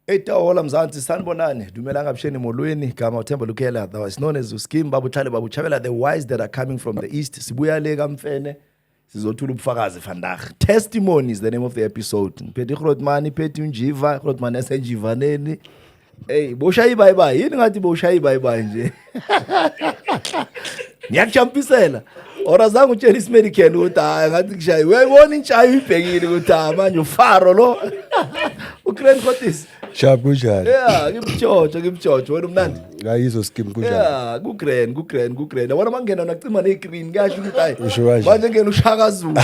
Etawola Mzansi, sanibonani. Dumelang, avuxeni, molweni. Gama uThemba Lukela, that was known as Uskim Babutlhale Babuchabela, the wise that are coming from the east. Sibuya le kaMfene. Sizothula ubufakazi vandag. Testimony is the name of the episode. Ngiphethe iGrootman, iphethe unjiva, iGrootman yasenjivaneni. Hey, boshaya ibayibayi. Yini ngathi boshaya ibayibayi nje? Ngiyakujampisela. Or azange utshele isimedican ukuthi hayi, ngathi kushaye. Uyayibona intshayo ibhekile ukuthi hayi, manje ufaro lo. UGrand Cotis. Sharp, kunjani? Yeah, ngimtshotsho, ngimtshotsho. Wena umnandi. Ngayizo skim, kunjani? Yeah, ku grand, ku grand, ku grand. Yabona mangena nacima ne-green, kuyasho ukuthi hayi. Usho kanje. Manje ngena uShaka Zulu.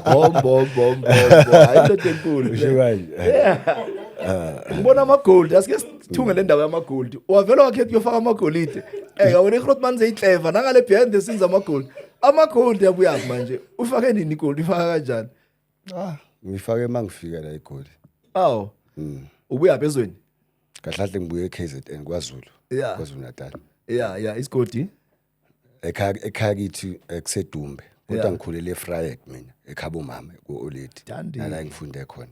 Bom bom bom bom. Hayi, indoda enkulu. Usho kanje. Ngibona amagold, asike sithunge le ndaba yamagold. Wavela wakhetha ukuyofaka amagolide. Eh, yabona iGrootman seyihleva nangale behind the scenes amagold. Amagold yabuya manje. Ufake nini igold? Ifaka kanjani? Ah, ngifake mangifika la eGoli. Aw. Ubuya phezweni. Kahle kahle ngibuye eKZN, kwaZulu. KwaZulu Natal. Yeah, isigodi. Ekhaya kithi kuseDumbe. Kodwa ngikhulele eVryheid mina, ekhabo mama ku-Oledi. Dandi. Nala ngifunde khona.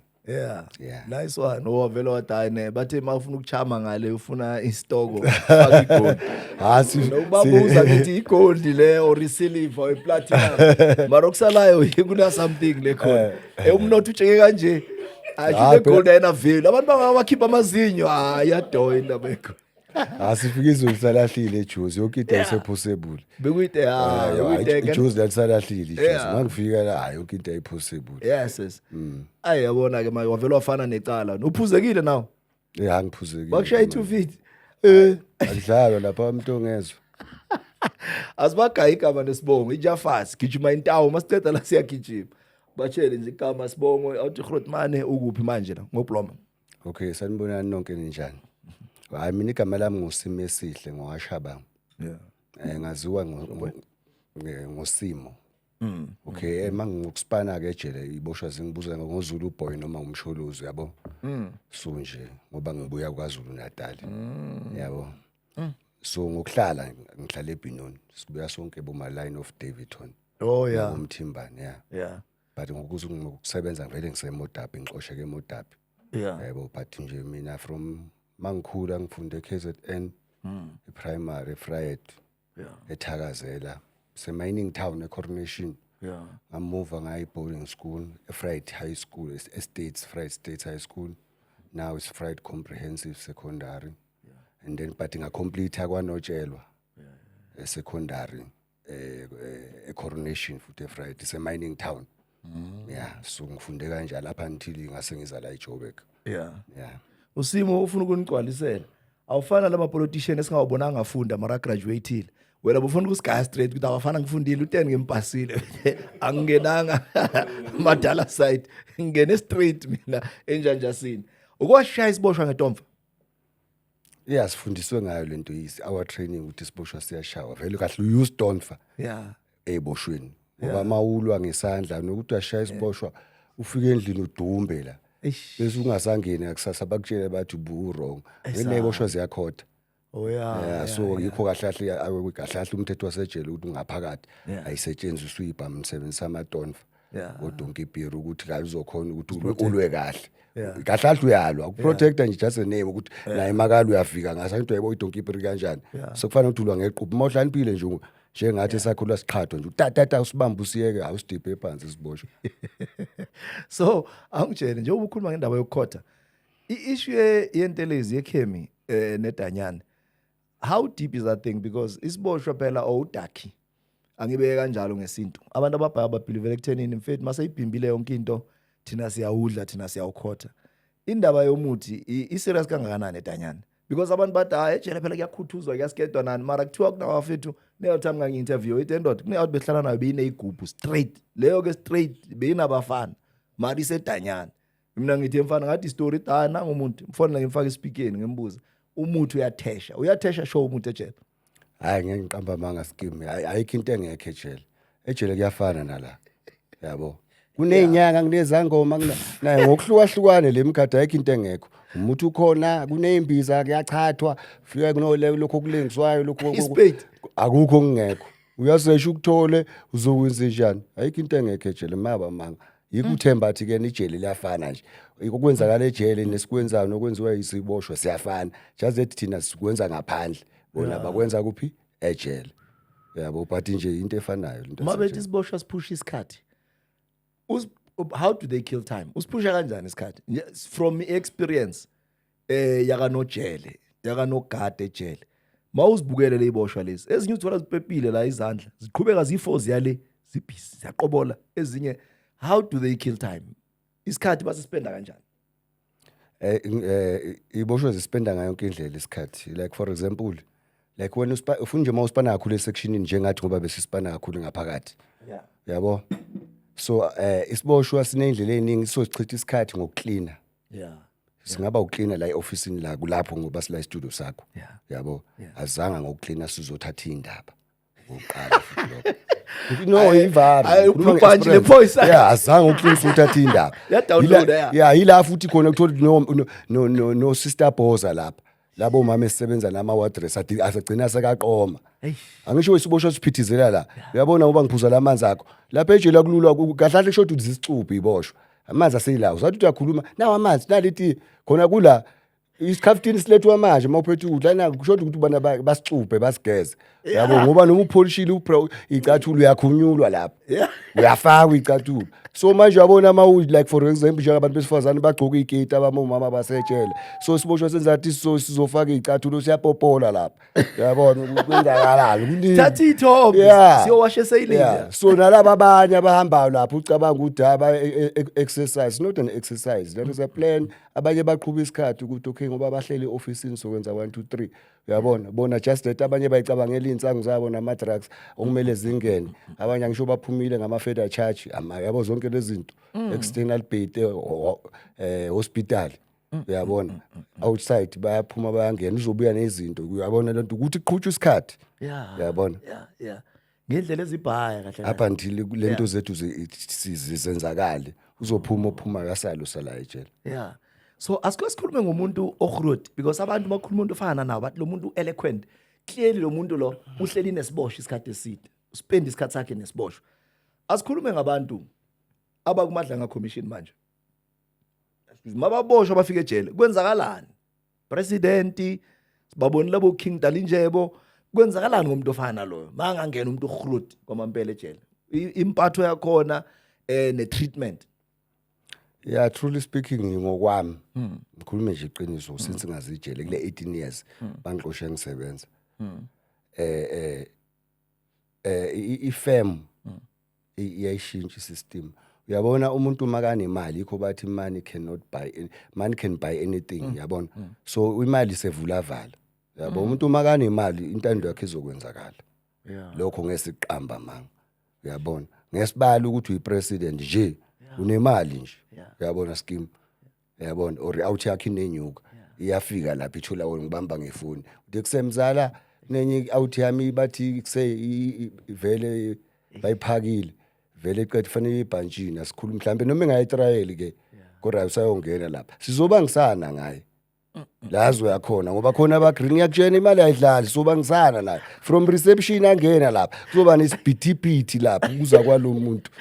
Nice one. Oh, vele wathi hayi ne, bathe mawufuna ukuchama ngale ufuna isitoko, faka igold. Ha si. Nokubabuza ngithi igold le or isilver or iplatinum. Mara okusalayo kuna something le khona. Eh, umnotho utsheke kanje. Asho Ah, le gold ayina value. Abantu bangabakhipha amazinyo, hayi, yadoya indaba yekho. Ha, sifika izulu salahlile eJozi, yonke into ayisepossible. Bekuyide ha, bekuyide. IJozi lalisalahlile iJozi. Mangifika la, hayi, yonke into ayipossible. Yes. Ayi, yabona ke manje wavela wafana necala. Uphuzekile naw. Eh, angiphuzekile. Bakushaya i250. Akudlalwa lapha, umuntu ongezwa. Asibagayi igama nesibongo, ijafasi gijima intawo, masiceda la siyagijima. Batshele nje igama, sibongo, awuthi Grootman ukuphi manje la ngoBloma. Okay, sanibonani nonke, ninjani? Hayi, mina igama lami nguSimo Esihle ngoWashabanga. Eh, ngaziwa ngoSimo. Okay, mangingokusipana ke ejele iboshwa zingibuza ngoZulu boy noma umsholozi, yabo. So nje ngoba ngibuya kwaZulu Natal. Yabo. So ngokuhlala ngihlala eBenoni. Sibuya sonke boma line of Daveyton. UMthimbane, yeah. But ngokuthi ngokusebenza ngivele ngiseModderbee, ngixosheke eModderbee. Yebo, but nje mina from mangikhula ngifunde eKZN, eprimary eVryheid, eThakazela, se-mining town eCoronation. Ngamuva ngayi boarding school eVryheid High School, Estates, Vryheid State High School. Now it's Vryheid Comprehensive Secondary. And then but ngacomplete kwaNotshelwa secondary eCoronation futhi eVryheid, se-mining town. Yeah, so ngifunde kanjalo up until ngase ngiza la eJoburg. Yeah. Usimo ufuna ukunigcwalisela. Awufana lama politician esingawabonanga afunda mara graduateile. Wena bufuna ukusigaya straight ukuthi awafana ngifundile u10 ngimpasile. Angingenanga madala side. Ngingene straight mina enjanjasini. Ukwashaya isiboshwa ngetomfa. Yeah, sifundiswe ngayo lento, is our training ukuthi isiboshwa siyashawa vele kahle, use tonfa eboshweni, ngoba mawulwa ngesandla nokuthi uyashaya isiboshwa, ufike endlini udumbe la, bese ungasangeni akusasa, bakutshele bathi bu wrong vele, eboshwa ziyakhotha. Yeah, so yikho kahle kahle umthetho wasejele ukuthi ungaphakathi ayisetshenziswa ibhamu, nisebenzisa amatonfa, odonkey beer, ukuthi kahle uzokhona ukuthi ulwe kahle. Kahle kahle uyalwa ukuprotecta nje, just a name ukuthi naye makalo uyafika ngasa into yebo idonkey beer kanjani. Sokufana ukuthi ulwa ngequphu uma uhlaniphile nje, njengathi sakhula siqhathwa nje, utatata usibamba usiyeke, awusidiphe phansi isiboshwa. So angitshele, njengoba ukhuluma ngendaba yokukhotha, i-issue yentelezi yekhemi nedanyane, how deep is that thing? Because isiboshwa phela or udakhi, angibeke kanjalo ngesintu, abantu ababhaya babhilivele ekuthenini mfethu maseyibhimbile yonke into, thina siyawudla, thina siyawukhotha. Indaba yomuthi i-serious kangakanani edanyane? Because abantu bathi hayi, ejele phela kuyakhuthuzwa, kuyasikedwa nani, mara kuthiwa kunabafethu neyo time ngangi-interview ithi endoda kune-out behlala nayo beyineyigubhu straight leyo ke straight beyinabafana mara isedanyane. Mina ngithi mfana ngathi istory ithi hayi, nangumuntu mfonela ngimfake espeakeni ngimbuza, umuthi uyathesha, uyathesha show umuthi ejele? Hayi, ngeke ngiqamba amanga scheme, ayikho into engekho ejele. Ejele kuyafana nala, yabo, kuney'nyanga, kunezangoma, naye ngokuhlukahlukane le mkhadi, ayikho into engekho. Umuthi ukhona, kuney'mbiza, kuyachathwa, fika kunole lokhu okulengiswayo lokhu. Isipedi. Akukho okungekho, uyasesha ukuthole uzokwenza njani, ayikho into engekho ejele maba manga. Yikho uThemba athi ke ijele liyafana nje. Okwenzakala ejele nesikwenzayo nokwenziwa yisiboshwa siyafana, just that thina sikwenza ngaphandle, bona bakwenza kuphi? Ejele, yabo. But nje into efanayo into Uma bethi yasejele. Isiboshwa siphusha isikhathi, how do they kill time? Usiphusha kanjani isikhathi? From experience yakanojele, yakanogada ejele, mawuzibukele leziboshwa lezi, ezinye uzithola zipepile la izandla, ziqhubeka ziyi-4, ziyale, zibhizi, ziyaqobola ezinye. How do they kill time? Isikhathi basispenda kanjani? Iboshwe zispenda ngayo yonke indlela isikhathi. Like, for example, like when ufuna nje, uma uspana kakhulu esectionini njengathi, ngoba besispana kakhulu ngaphakathi, yabo. So isiboshwa sinendlela eziningi sochitha isikhathi ngokuklina. Singaba uklina la e-ofisini la kulapho, ngoba sila studio sakho, yabo. Azange ngokuklina sizothatha indaba ngokuqala futhi lokho, no, ivari. Ayi, ngikhuluma uphupha nje nge-experience. lephoyisa. Yeah, azange uklina usuthatha indaba. Ya-download, ya. Yeah, yila futhi khona kuthola ukuthi no sister Boza lapha, labo mama esisebenza nama wardress asegcina sekaqoma. Angisho isiboshwa siphithizela la, uyabona, ngoba ngiphuza lamanzi akho lapha ejele kululwa kahle kahle, kusho ukuthi zisicuphi iboshwa, amanzi aseyilawo, sathi uyakhuluma nawo amanzi nalithi khona kula isikhaftini silethwa manje. Uma uphethe ukudla na, kusho ukuthi bana basicuphe, basigeze, yabo, ngoba noma upholishile icathulo, uyakhunyulwa lapha, uyafakwa icathulo. So manje uyabona, uma like, for example, njengabantu besifazane bagqoka iy'keti, abamomama basetshele, so siboshwa senzathi so sizofaka iy'cathulo, siyapopola lapha, uyabona ukuthi kwenzakalani, kuningi. Thatha iy'thombe, siyowasha eseyilini. Yeah. So nalaba abanye abahambayo lapho, ucabanga ukuthi aba exercise, not an exercise, there is a plan. Abanye baqhuba isikhathi ukuthi okay, ngoba bahleli e-ofisini, sokwenza 1 2 3, uyabona bona. Just that abanye bayicabangela iy'nsangu zabo nama-drugs okumele zingene, abanye angisho baphumile ngama-further charge yabo, zonke lezi zinto, external bed, hospital, uyabona, outside bayaphuma bayangena, uzobuya nezinto, uyabona lento ukuthi iqhutshwa isikhathi, uyabona. Yeah, ngendlela ezibhaya kahle Up kahle. until lento zethu zenzakale, uzophuma ophuma kasalo sala ejele. Yeah, so asike sikhulume ngomuntu ogroot, because abantu bakhuluma umuntu ofana nawo, bathi lo muntu eloquent. Clearly lo muntu lo uhleli nesiboshwa isikhathi eside, uspend isikhathi sakhe nesiboshwa. Asikhulume ngabantu abakuMadlanga Commission manje. Mababoshwa bafika ejele, kwenzakalani? President, sibaboni labo King Dalindyebo, kwenzakalani ngomuntu ofana naloyo mangangena umuntu ogroot kwamampela ejele? Impatho yakhona ne treatment. Yeah, truly speaking, ngokwami, ngikhulume nje iqiniso, since ngazijele kule 18 years bangixoshe ngisebenza, i-firm iyayishintsha isystem, uyabona. Umuntu makanemali, yikho bathi money cannot buy money can buy anything, yabona. So imali sevula vala, yabo. Umuntu makanemali, intando yakhe izokwenzakala. Lokho ngesiqamba manga, uyabona, ngesibala ukuthi uyipresident nje, unemali nje, uyabona, scheme, uyabona, or out yakhe inenyuka, iyafika lapha, ithola wena ngibamba ngefoni, uthi kusemzala nenye out yami, bathi kuse vele bayiphakile vele, qed fanele ibhantshini, asikhulumi mhlambe noma engayitrayeli ke, kodwa usayongena lapha, sizobangisana ngaye la azoya khona, ngoba khona aba-green, ngiyakutshena, imali ayidlali. Sobangisana naye from reception, angena lapha, kuzoba nesibhithibhithi lapha kuza kwalo muntu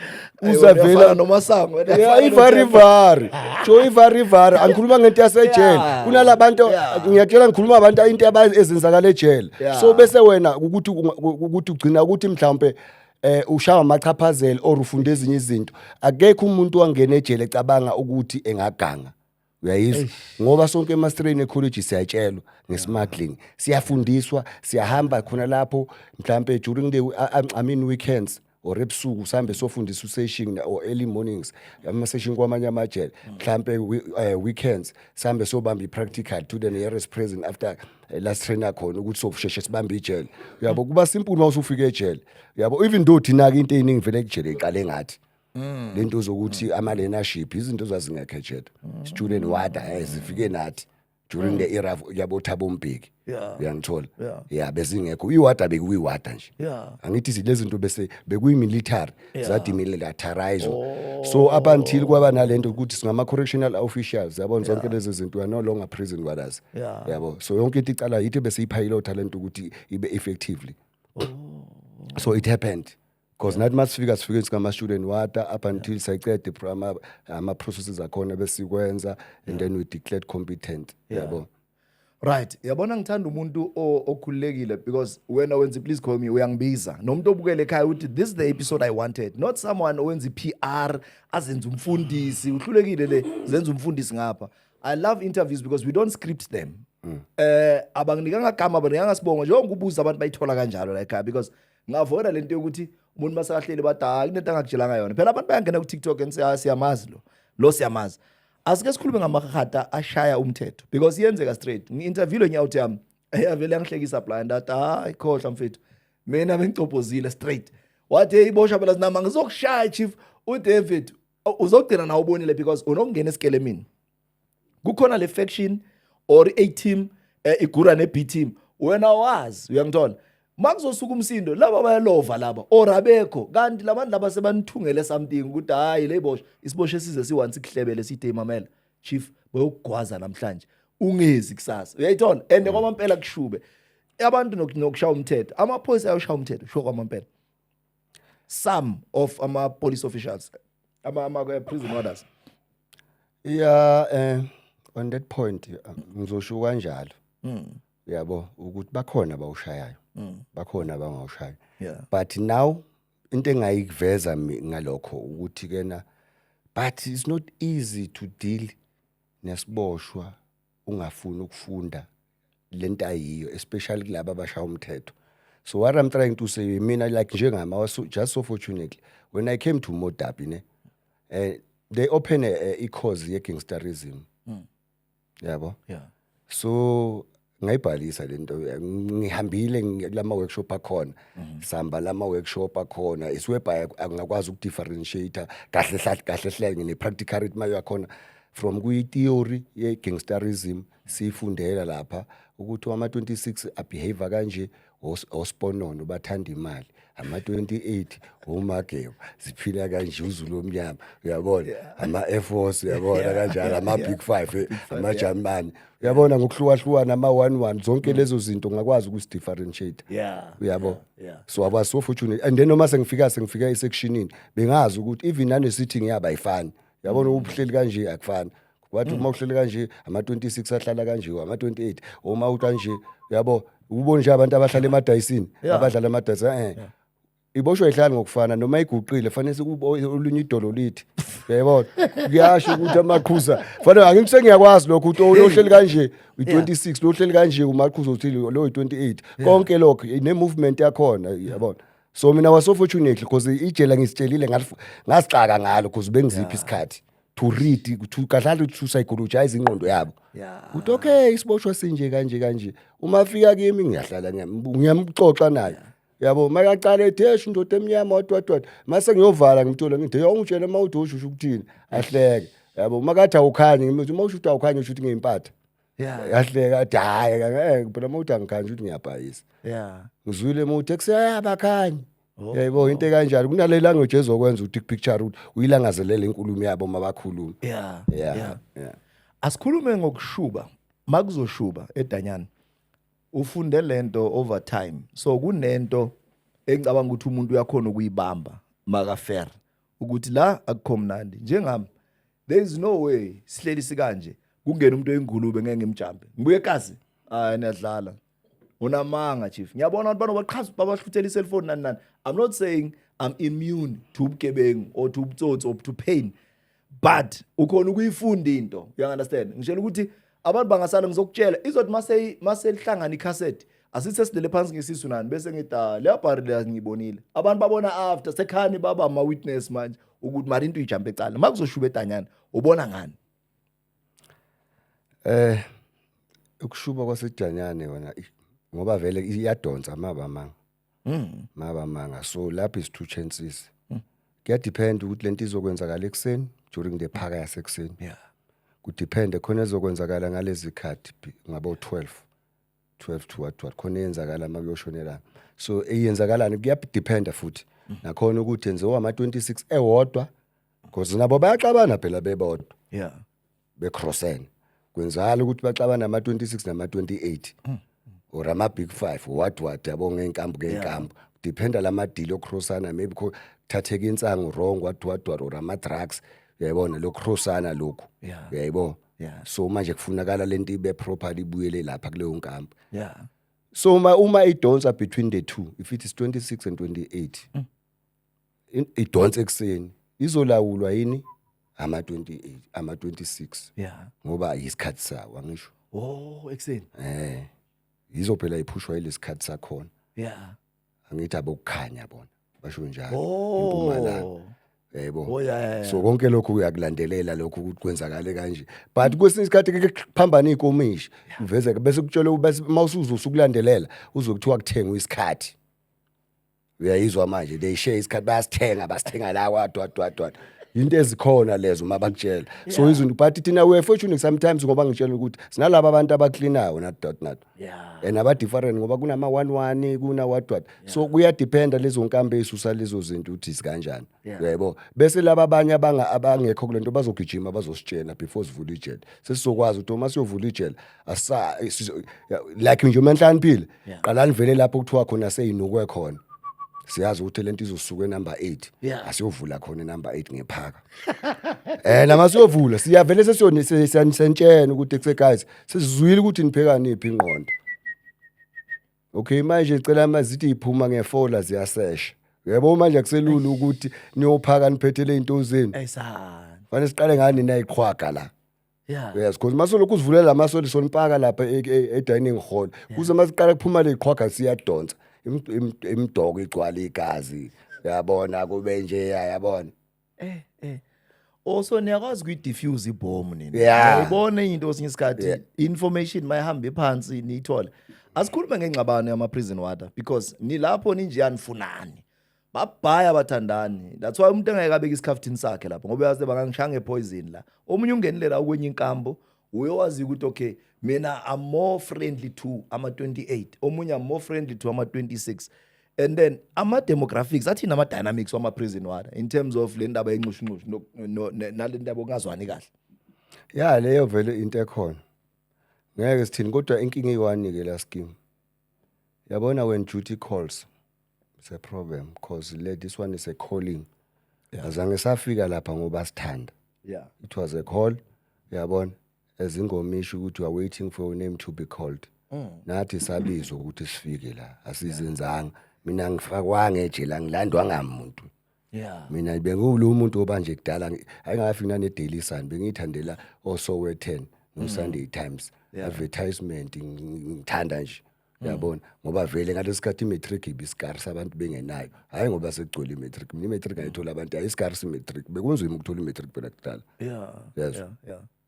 uza vela nomasango. Yeah, ivarivari jo, ivarivari, angikhuluma ngento yasejele. Kunalabantu, ngiyatshela, ngikhuluma abantu into ezenzakala ejele. So bese wena ukuthi ugcina ukuthi mhlawumbe ushaya amachaphazelo or ufunda ezinye izinto. Akekho umuntu wangena ejele ecabanga ukuthi engaganga, uyayizwa, ngoba sonke emastreni ecollege siyatshelwa nge-smuggling, siyafundiswa, siyahamba khona lapho mhlambe during the I mean weekends or ebusuku, sihambe sofundisa usession or early mornings ama-session kwamanye amajele, mhlambe weekends sihambe sobamba i-practical to the nearest prison after last trainer khona ukuthi sokusheshe sibambe ijele, uyabo. Kuba simple uma usufika ejele, uyabo, even though thina-ke into ey'ningi vele kujele iqale ngathi lento zokuthi ama-learnership, izinto zazingekho ejele, student warder zifike nathi during the era yabo Thabo Mbeki, uyangithola? Yeah, bezingekho iwarder, bekuyiwarder nje. Angithi lezi zinto bese bekuyi-military, zademilitarizwa. So up until kwaba nalento ukuthi singama-correctional officials, yabona, zonke lezi zinto, we are no longer prison warders, yabo. So yonke into icala yithi bese ipilota lento ukuthi ibe effectively. So it happened. Because nathi masifika, sifike singama-student warder up until sayicede ama-processes akhona besikwenza, and then we declared competent, yabo. Right, yabona, ngithanda umuntu okhululekile because wena wenza "Please Call Me", uyangibiza nomuntu obukele ekhaya uthi, "This is the episode I wanted," not someone owenza i-PR, azenza umfundisi, uhlulekile le zenza umfundisi ngapha. I love interviews because we don't script them. Abanginikanga gama, abanginikanga sibongo, njengoba ubuza abantu bayithola kanjalo la ekhaya, because ngavoida lento yokuthi umuntu masekahleli bathi, "Hayi, kunento angakutshelanga yona." Phela abantu bayangena ku-TikTok and say, "Ah, siyamazi lo, lo siyamazi." Asike sikhulume ngamahata ashaya umthetho, because iyenzeka straight. Ngi-interviewle nyawuthi yami, eyavele yangihlekisa blind, athi, "Hayi, khohlwa mfethu, mina bengicobhozile straight." Wathi, "Hey, ibosha phela sinama ngizokushaya, chief." UDavid uzogcina nawe ubonile, because unokungena esikelemini, kukhona le faction or A team, igura ne B team, wena wazi uyangithola. Makuzosuka umsindo, laba bayalova laba or abekho, kanti labantu laba sebanithungele something ukuthi hayi, le bosh isiboshe esize si-once sikuhlebele, sithe, "Mamela chief, bayokugwaza namhlanje, ungezi kusasa." Uyayithola? And kwamampela kushube abantu nokushaya umthetho, amaphoyisa ayoshaya umthetho sho kwamampela. Some of ama police officials, ama prison orders. Yeah, on that point, ngizosho kanjalo, yabo, ukuthi bakhona abawushayayo, bakhona abangawushayi. But now into engayikuveza ngalokho ukuthi kena, but it's not easy to deal nesiboshwa ungafuni ukufunda lento ayiyo, especially kulabo abashaya umthetho. So what I'm trying to say mina, like njengami, I was just so fortunately when I came to Modderbee ne, they open a course ye gangsterism, yabo. So ngayibhalisa lento, ngihambile kulama workshop akhona, sihamba lama workshop akhona, is whereby angakwazi ukudifferentiate kahle kahle kahle hle ne practicality mayo yakhona from kuyi theory ye gangsterism siyifundela lapha, ukuthi ama 26 abehave kanje, osponono bathanda imali, ama 28 omageba ziphila kanje, uzulu omnyama, uyabona, ama Air Force, uyabona kanjalo, ama Big 5, ama German, uyabona, ngokuhlukahlukana, ama 11, zonke lezo zinto ngakwazi ukusidifferentiate, uyabo. So I was so fortunate, and then noma sengifika esectionini, bengazi ukuthi even nane sitting yabo ayifani, uyabona, ubuhleli kanje akufani. Kwathi uma uhleli kanje, ama 26 ahlala kanje, ama 28 uma ukanje, uyabo, ubona nje abantu abahlala emadayisini, abadlala amadayisi, iboshwe ihlali ngokufana noma iguqile, fanele sekube olunye idolo lithi, uyayibona, kuyasho ukuthi amaqhuza fanele angithi sengiyakwazi lokho, ukuthi lo hleli kanje u26, lo hleli kanje umaqhuza uthile, lo u28, konke lokho ne movement yakhona, uyabona. So mina was so fortunate because ijela ngisitshelile, ngasixaka ngalo because bengiziphi isikhathi to read, to kahlala, to psychologize ingqondo yabo uthi, "Okay, isiboshwa sinje kanje kanje." Uma fika kimi ngiyahlala, ngiyamxoxa naye, yabo. Makaqala ethi, "Esho indoda emnyama," what what what, mase ngiyovala ngimthola ngithi, "Hey, ungitshela uma uthi usho ukuthini?" Ahleke, yabo. Makathi awukhanyi, ngithi, "Uma usho ukuthi awukhanyi, usho ukuthi ngiyimpatha." Yahleka, athi, "Hayi, phela uma uthi angikhanyi, usho ukuthi ngiyabhayisa." Ngizwile uma uthi ekuseyabakhanyi. Yayibona into ekanjalo, kunale language ezokwenza ukuthi picture ukuthi uyilangazelele inkulumo yabo uma bakhuluma. Asikhulume ngokushuba. Makuzoshuba edanyana, ufunde lento over time, so kunento engicabanga ukuthi umuntu uyakhona ukuyibamba maka fair ukuthi la akukho mnandi. Njengami, there is no way sihleli sikanje kungena umuntu oyingulube ngeke ngimjambe, ngibuye ekasi. Hayi, niyadlala, unamanga chief. Ngiyabona abantu banobaqhaza, babahluthela i-cellphone, nani nani. I'm not saying I'm immune to ubugebengu or to ubutsotsi or to pain, but ukhona ukuyifunda into, you understand? Ngitshela ukuthi abantu bangasala, ngizokutshela izothi mase maselihlangana icassette, asithi sesilele phansi ngesisu nani, bese ngithi, "Ah, leya bhari leya ngiyibonile." Abantu babona after sekhani, baba ama witness manje ukuthi mara into ijampe ecala. Makuzoshuba edanyana, ubona ngani? Ukushuba kwasedanyane wona, ngoba vele iyadonsa mabamanga. Mabamanga, so lapho is two chances. Kuyadepend ukuthi lento izokwenzakala ekuseni during the phaka yasekuseni. Kudepend khona ezokwenzakala ngalezi khathi ngabo 12 12 to what what, khona eyenzakala makuyoshonelana. So eyenzakalani kuyadependa futhi nakhona ukuthi enziwa ama 26 ewodwa, because nabo bayaxabana phela bebodwa, becrossene. Kwenzakala ukuthi baxabana ama 26 nama 28 or ama big 5, what what, yabo, ngeenkampu ngeenkampu. Dependa lama deal ocrossana, maybe kuthatheka insangu wrong, what what what, or ama drugs, uyayibona, lo crossana lokhu. Uyayibona? So manje kufunakala lento ibe properly, ibuyele lapha kuleyo nkampu. So uma idonsa between the two, if it is 26 and 28, idonsa ekuseni, izolawulwa yini? Ama 28, ama 26. Ngoba isikhathi sawo, angisho? Oh, ekuseni. Izophela iphushwa ilesikhathi sakhona. Angithi abokukhanya bona basho njalo. Impumalanga, yebo. Oh, yeah. So konke lokhu uyakulandelela lokhu ukuthi kwenzakale kanje, but kwesinye isikhathi ke kuphambana ikomishi, uveze bese kutshela, bese mawusuzosukulandelela uzokuthiwa kuthengwa isikhathi. Uyayizwa manje, they share isikhathi, bayasithenga, basithenga la, what what what what, into ezikhona lezo mabakutshela. So izinto, but thina we are fortunate sometimes, ngoba ngitshela ukuthi sinalaba abantu abaklinayo, not dot not and aba different, ngoba kunama 11, kuna what what, so kuyadependa lezo nkambi ezisusa lezo zinto ukuthi sikanjani. Uyaybo, bese laba abanye abangekho kulento bazogijima, bazositshela before sivula ijele, sesizokwazi ukuthi uma siyovula ijele asa like nje uma enhlakaniphile. Qalani vele lapho kuthiwa khona seyinukwe khona, siyazi ukuthi lento izosuka enumber 8. Asiyovula khona enumber 8 ngephaka, nama siyovula siyavele sesiyonentshena ukuthi kuse guys, sesizwile ukuthi niphekani iphi ingqondo. Okay, manje cela mazithi iphuma ngefola, ziyasesha, yebo. Manje akuselula ukuthi niyophaka niphethele izinto zenu. Ayisana. Fanele siqale ngani nayiqhwaga la. Yes, because masolokhu usivulela amasoli, sonipaka lapha e-dining hall, kuze masiqala kuphuma leqhwaga, siyadonsa. Imidoko igcwala igazi, uyabona, kube nje, yabona. Also niyakwazi ukuyi-defuse ibhomu nina. Uyayibona into, kwesinye isikhathi information mayihambe phansi niyithole. Asikhulume ngengxabano yama-prison warder, because nilapho ninje anifunani. Babhaya abathandani. That's why umuntu engeke abeke isikhaftini sakhe lapho, ngoba uyazi bangangishaya ngepoison la. Omunye ungenile la kwenye inkambo, uyowazi ukuthi okay, mina I'm more friendly to ama 28, omunye I'm more friendly to ama 26. And then ama demographics athini, ama dynamics wama prison warder in terms of le ndaba yenxushunxushu nale ndaba okungazwani kahle? Ya, leyo vele into ekhona, ngeke sithini, kodwa inkinga eyi-one ke la scheme, yabona, when duty calls it's a problem, because le this one is a calling. Azange safika lapha ngoba sithanda. It was a call, uyabona, ezingomisho ukuthi you are waiting for your name to be called. Nathi sabizwa ukuthi sifike la, asizenzanga. Mina ngifakwanga ejele, angilandwanga muntu. Mina bengiwulo umuntu obanje kudala, ayingafiki nane-Daily Sun, bengiyithandela oSowetan no-Sunday Times advertisement, ngithanda nje, uyabona, ngoba vele ngalesi sikhathi i-matric ibiscarce, abantu bengenayo. Hhayi ngoba sekugcwele i-matric, mina i-matric ngayithola abantu, ayi-scarce i-matric, bekunzima ukuthola i-matric phela kudala. Yes.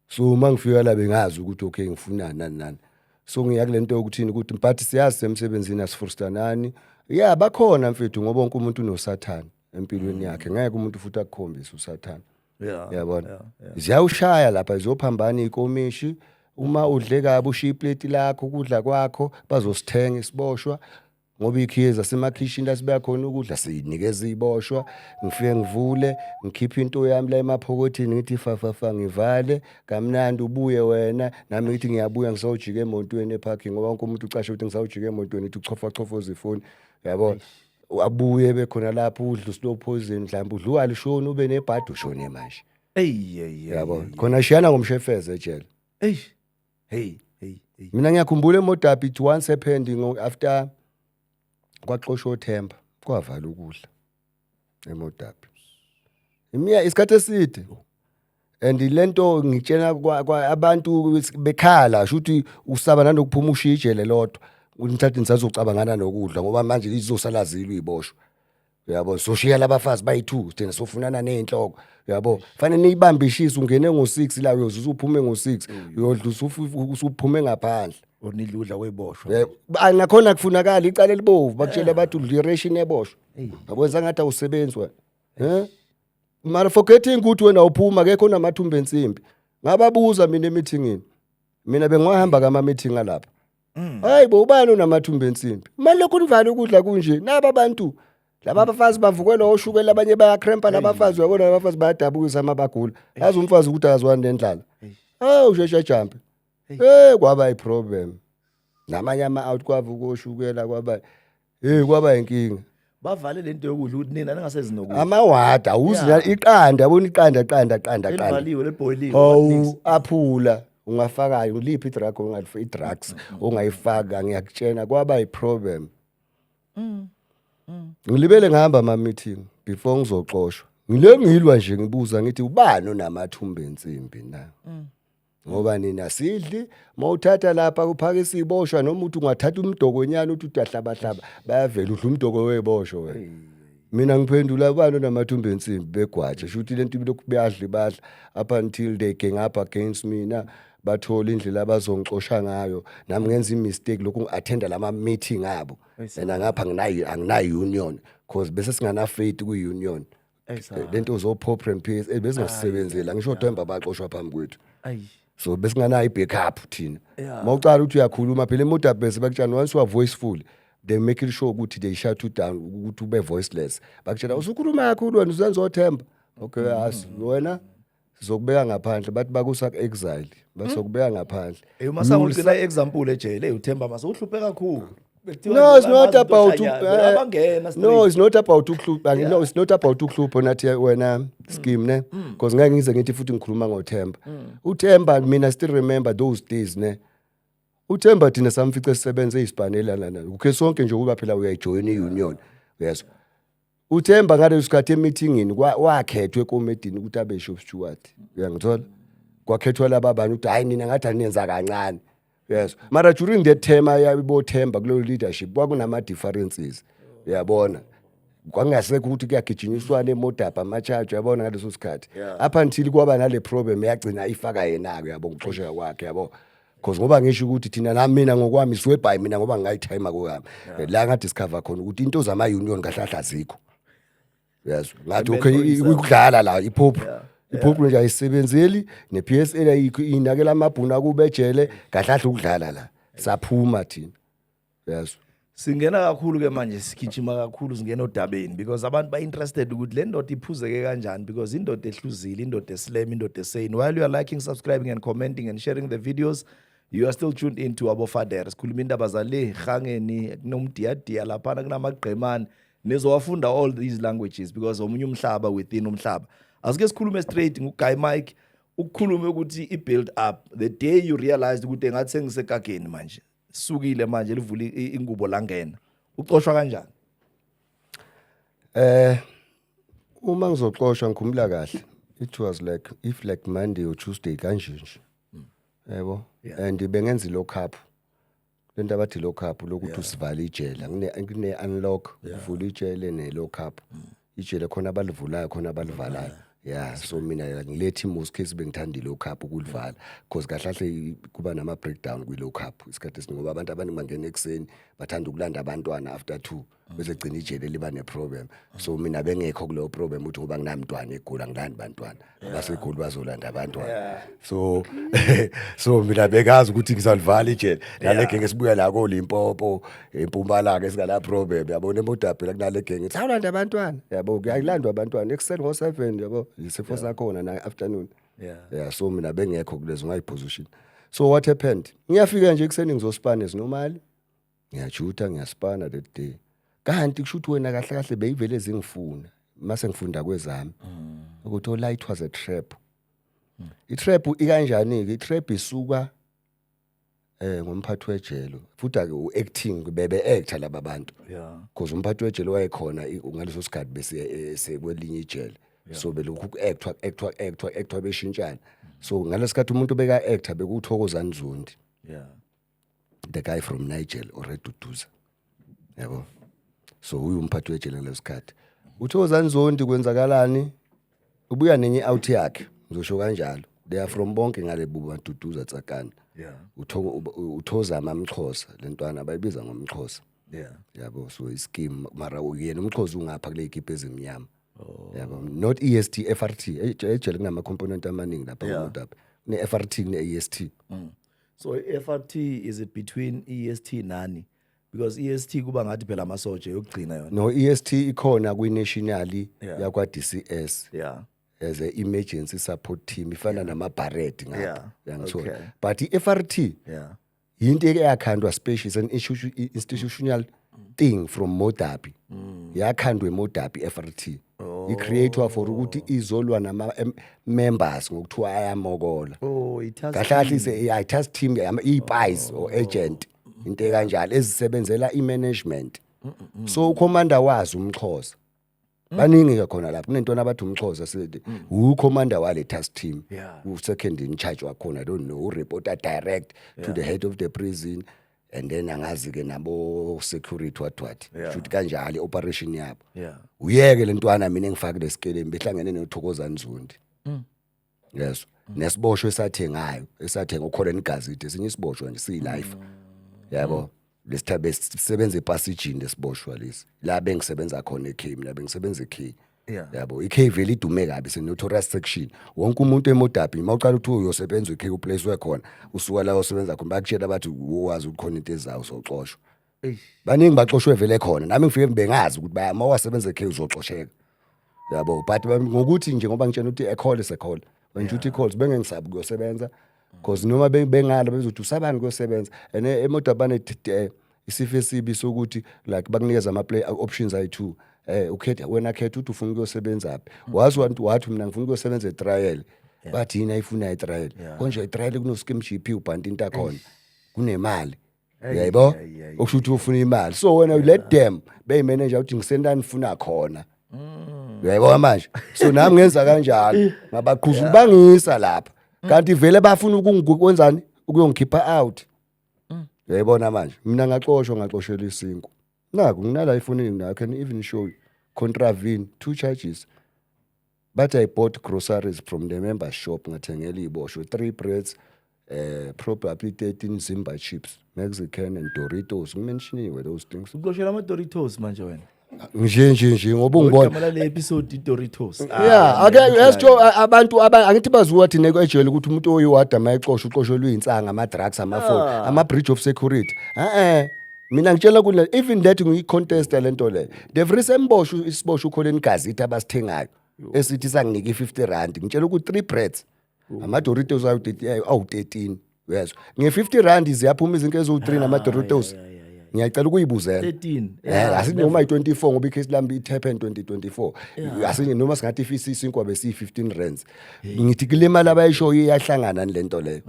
So uma ngifika la bengazi ukuthi okay, ngifunani, nani nani. So ngiya kule nto yokuthini, ukuthi but siyazi semsebenzini asifrustanani. Ya, bakhona mfethu, ngoba wonke umuntu unosathane empilweni yakhe, ngeke umuntu futhi akukhombise usathane. Yabona, ziyawushaya lapha, ziyophambana ikomishi. Uma udle kabi, ushiya ipleti lakho, ukudla kwakho bazosithenga isiboshwa, ngoba ikhiye zasemakhishini la sibuya khona ukudla siyinikeza iboshwa. Ngifike ngivule, ngikhiphe into yami la emaphokothini, ngithi fa fa fa, ngivale kamnandi. Ubuye wena, nami ngithi ngiyabuya, ngisawujika emontweni eparking, ngoba wonke umuntu ucashe ukuthi ngisawujika emontweni, ngithi uchofa chofoza ifoni, uyabona. Abuye bekhona lapho, udla uslow poison, mhlawumbe udla ualishoni, ube nebhadi, ushone manje. Ey hey hey. Yabo, khona shiyana ngomshefeze ejele. Hey. Hey hey hey. Mina ngiyakhumbula eModderbee, it once happened after kwaxoshwa oThemba, kwavala ukudla eModderbee imiya isikhathi eside, and lento ngitshena abantu bekhala, sho ukuthi usaba nanokuphuma ushiye ijele lodwa, nithathe nisazocabangana nokudla, ngoba manje izosala zilo iboshwa, uyabo. Soshiya labafazi bayi-2, thina sofunana ney'nhloko, uyabo. Fanele niyibambe ishisa, ungene ngo-6 la, uyoze usuphume ngo-6, uyodla usuphume ngaphandle. Or nidla ukudla kweboshwa. Nakhona kufunakala icala elibovu, bakutshela bathi udla iration eboshwa, akwenza ngathi awusebenzi wena, mara forgetting ukuthi wena uphuma akekho onamathumba ensimbi. Ngababuza mina emithingini, mina bengiwahamba kama-meeting alapha, hayi bo, ubani onamathumba ensimbi? Manje lokhu nivala ukudla kunje, naba abantu laba abafazi bavukelwa oshukela, abanye bayakrempa labafazi, uyabona, labafazi bayadabukisa uma bagula, azi umfazi ukuthi akazwani nendlala, hawu, usheshe jampe. Kwaba iproblem namanye ama-out, kwavuka oshukela, kwaba hey, kwaba inkinga. Bavale lento yokudla ukuthi nina ningasezinokudla. Amawada awuzi. Iqanda, yabona, iqanda, qanda, qanda, qanda. Elivaliwe, lebhoyiliwe. Hawu, aphula ungafakayo liphi i-drug ongalifa, i-drugs ongayifaka, ngiyakutshena kwaba i-problem. Ngilibele ngihamba ama-meeting before ngizoxoshwa, ngile ngilwa nje, ngibuza ngithi ubani onamathumba ensimbi na, ngoba nina sidli mawuthatha lapha kuphakisa iboshwa, noma uthi ungathatha umdokonyana uthi udahlabahlaba, bayavela udla umdoko weboshwa wena. Mina ngiphendula, ubani onamathumba ensimbi? Begwaja, sho ukuthi lento lokhu beyadla, badla up until they gang up against mina, bathola indlela abazongixosha ngayo. Nami ngenza i-mistake lokhu ngi-attenda lama meeting abo and ngapha anginayo, anginayo union, cause bese singana faith kwi-union. Lento zo-POPRA and PSA bezingasebenzela ngisho Themba baxoshwa phambi kwethu. So besinganayo i-backup thina. Mawucala ukuthi uyakhuluma phela eModabhesi, bakutshana once you are voiceful, they make it sure ukuthi they shut you down, ukuthi ube voiceless. Bakutshela usukhuluma kakhulu wena, uzenza oThemba. Okay, as wena sizokubeka ngaphandle, bathi bakusa ku-exile, basokubeka ngaphandle. Hey, uMasango ugcina i-example ejele, uThemba mase uhluphe kakhulu. No, it's not about abangena. No, it's not about ukuhlupha. No, it's not about ukuhlupha nathi wena scheme ne, because ngeke ngize ngithi futhi ngikhuluma ngoThemba. UThemba, mina still remember those days ne. UThemba thina samfice sisebenze eyisibhanela lana ukhe sonke nje, ukuba phela uyayijoyina i-union, uyezwa. UThemba ngaleso sikhathi emeetingini wakhethwa ekomedini ukuthi abe shop steward, uyangithola? Kwakhethwa laba bantu ukuthi hayi, nina ngathi aninenza kancane, uyezwa. Mara during that term ayaboThemba kuleyo leadership kwakunama differences, uyabona, kwangasekho ukuthi kuyagijinyiswana emodabha ama-charge, uyabona, ngaleso sikhathi, up until kwaba nale problem yagcina ifaka yena-ke, uyabo, ukuxosheka kwakhe, yabo, cause ngoba ngisho ukuthi thina nami, mina ngokwami siwebhayi mina ngoba ngingayithayima kwami la ngadiscover khona ukuthi into zama-union kahle kahle azikho, uyezwa. Ngathi okay, ukudlala la iPOPRA, iPOPRA nje ayisebenzeli, ne-PSL ayikho, inakela amabhunu akube ejele, kahle kahle ukudlala la. Saphuma thina, uyezwa. Singena kakhulu ke manje, sigijima kakhulu, singena odabeni because abantu ba-interested ukuthi le ndoda iphuzeke kanjani, because indoda ehluzile, indoda eslam, indoda esane. While you are liking, subscribing and commenting and sharing the videos, you are still tuned into Abofader. Sikhuluma indaba zale hangeni, kunomdiyadiya laphana, kunamagqemane, nizowafunda all these languages because omunye umhlaba within umhlaba. Asike sikhulume straight nguGuy Mike, ukukhulume ukuthi i-build up the day you realized ukuthi engathi sengisekageni manje, sukile manje livula ingubo langena, ucoshwa kanjani? Uma ngizoxoshwa, ngikhumbula kahle, it was like if like Monday or Tuesday kanje nje, yebo. And bengenza i-lock up, lento abathi lock up, lokuthi usivale ijele, kune unlock, uvula ijele, ne lock up ijele, khona abalivulayo, khona abalivalayo, yeah. So mina ngilethe most case bengithanda i-lock up ukulivala, because kahle kahle kuba nama breakdown kwi-lock up isikhathi esiningi, ngoba abantu abaningi bangena ekuseni, bathanda ukulanda abantwana after 2, bese gcina ijele liba ne-problem. So mina bengekho kuleyo problem ukuthi ngoba nginamntwana egula ngilandi bantwana abasegoli bazolanda abantwana. So mina bekazi ukuthi ngizalivala ijele nale genge esibuya la koLimpopo, eMpumalanga, esingala problem, yabona. EModabhe la kunale genge ithi awulanda abantwana, yabo, kuyalandwa abantwana ekuseni ngo-7, yabo, isifo sakhona na afternoon. Yeah, so mina bengekho kulezo ngayi-position. So what happened, ngiyafika nje ekuseni ngizospana as normally, ngiyajutha, ngiyaspana that day, kanti kusho ukuthi wena kahle kahle beyivele zingifuna mase ngifunda kwezami ukuthi oh, it was a trap. I-trap ikanjani-ke? I-trap isuka ngomphathi wejelo futhi ake u-acting, bebe actor laba bantu, because umphathi wejele wayekhona ngaleso sikhathi bese sekwelinye ijele, so belokhu ku-actwa, actwa, actwa, actwa, beshintshana. So ngalesikhathi umuntu beka-actor bekuThokozani Zondi, the guy from Nigel or eDuduza, yabo. So uyu umphathi wejele ngaleso sikhathi uThokozani Zondi, kwenzakalani? Ubuya nenye out yakhe, ngizosho kanjalo. They are from bonke ngale buba Duduza, Tsakani. Uthozama amxhosa, lentwana bayibiza ngomxhosa, yabo. So ischeme, mara yena umxhosa ungapha kule ikipa ezimnyama, yabo, not EST, FRT. Ejele kunama component amaningi lapha kuModaba, kune FRT, kune EST. So FRT, is it between EST nani? Because EST kuba ngathi phela amasotsha yokugcina yona. No, EST ikhona kwi national yakwa DCS as a emergency support team, ifana nama beret ngapha, yangithola. But i-FRT yinto eyakhandwa special, an institutional thing from Modderbee. Yakhandwe eModderbee FRT, i-createwa for ukuthi izolwa nama members ngokuthiwa ayamokola. Oh, it has Kahle kahle i-task team, i-spies or agent, into ekanjalo ezisebenzela i-management. So ucommander wazi umXhosa, baningi ke khona lapho kunentwana abathi umXhosa sithi ucommander wale task team. U-second in charge wakhona, I don't know, ureporter direct to the head of the prison and then angazi ke nabo security, what what. Shuthi kanjalo i-operation yabo. Uyeke lentwana mina engifake lesikeleni behlangene noThokozani Zondi. Yes, nesiboshwe esathengayo, esathenga uKholeni Gazidi, esinye isiboshwa nje siyilife yabo, lesithabe sisebenza epasijini lesiboshwa lesi la bengisebenza khona eK, la bengisebenza eK. Yabo, iK vele idume kabi, se notorious section. Wonke umuntu eModderbee, mawuqala uthi uyosebenza eK, uplace wekhona, usuka la osebenza khona bakutshela bathi uwazi ukuthi khona into ezayo, uzoxoshwa. Eish. Baningi baxoshwe vele khona. Nami ngifike bengazi ukuthi baya mawasebenza eK uzoxosheka, yabo, but ngokuthi nje ngoba ngitshela ukuthi ekhole sekhole when duty calls bengengisabi ukuyosebenza, because noma bengala bezothi usabani kuyosebenza. And eModderbee isifo esibi sokuthi like bakunikeza ama play options ayi2, ukhetha wena, khetha ukuthi ufuna ukuyosebenza phi. Wazi wathi mina ngifuna ukuyosebenza etrial, bathi yini ayifuna etrial? Konje etrial kuno scheme GP ubhanti into akhona kunemali. Uyayibo? Okusho ukuthi ufuna imali, so wena you let them beyimanager ukuthi ngisendani nifuna khona. Uyayibona manje? So nami ngenza kanjalo, ngabaqhuza bangisa lapha, kanti vele bafuna ukungikwenzani, ukuyongikhipha out. Uyayibona manje? Mina ngaxoshwa, ngaxoshela isinkwa. Naku nginala ifonini mina, I can even show you contravene two charges, but I bought groceries from the member shop, ngathengela iboshwe three breads, probably 13 Simba chips, Mexican and Doritos. Ngimentioniwe those things. Uxoshela ama-Doritos manje wena? Nje nje nje ngoba ungibona. Igama lale episode, i-Doritos. Yeah, ake esitsho abantu angithi baziwa thina ejele ukuthi umuntu oyiwada mayexoshwa uxoshelwe insanga, ama drugs, amafoni, ama breach of security. Eh mina ngitshela kule even that ngiyi-contesta lento le. The very same boshwe isiboshwe uKholeni Gazette abasithengayo esithi sanginike i50 rand, ngitshela ukuthi 3 breads, ama Doritos awu 13, uyezwa, nge50 rand ziyaphuma izinto eziwu3 nama Doritos. Ngiyacela ukuyibuzela. 13. Asithi noma i24 ngoba icase lami it happened 2024. Asinye noma singathi ifisi isinkwa besi 15 rands. Ngithi kule mali abayishoyo iyahlangana nalento leyo.